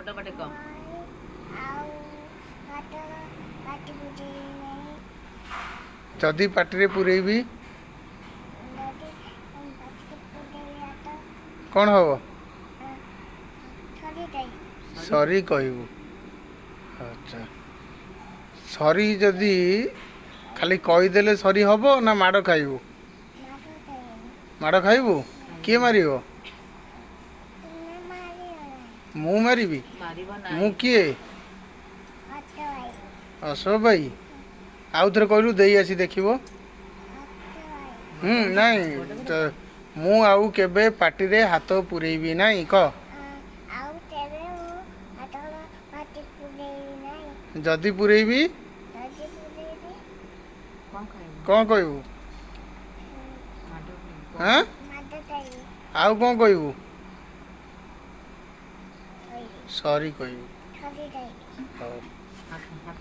ବଡ଼ ପାଟି କହ। ଆଉ ହାତ ପାଟି ପୁରେଇବି ନାହିଁ। ଯଦି ପାଟିରେ ପୁରେଇବି? ଯଦି ପାଟିରେ ପୁରେଇବି ହାତ, କ'ଣ ହବ? ସରି ଦେଇ। ସରି କହିବୁ। ଆଚ୍ଛା, ସରି ଯଦି ଖାଲି କହିଦେଲେ ସରି ହବ ନା ମାଡ଼ ଖାଇବୁ? ମାଡ଼ ଦେଇ। ମାଡ଼ ଖାଇବୁ? କିଏ ମାରିବ? ତୁମେ ମାରିବ ନାହିଁ। ମୁଁ ମାରିବି? ମାରିବ ମୁଁ ନାହିଁ। କିଏ? ହାତ ଭାଇ। ଅଶୋକ ଭାଇ। ଆଉ ଥରେ କହିଲୁ, ଦେଇ ଆସି ଦେଖିବ। ହାତ ଭାଇ। ହୁଁ, ନାଇଁ ତ, ମୁଁ ଆଉ କେବେ ପାଟିରେ ହାତ ପୁରେଇବି ନାହିଁ, କହ। ଆଉ କେବେ ମୁଁ ହାତ ପାଟି ପୁରେଇବି ନାହିଁ। ଯଦି ପୁରେଇବି? ଯଦି ପୁରେଇବି? କ'ଣ ଖାଇବୁ? କ'ଣ କହିବୁ? ମାଡ଼ ଖାଇବୁ। ହାଁ? ମାଡ଼ ଦେବି। ଆଉ କ'ଣ କହିବୁ? କହିବି। ସରି କହିବୁ। ସରି ଦେବି। ହଉ। ହାତ ହାତ।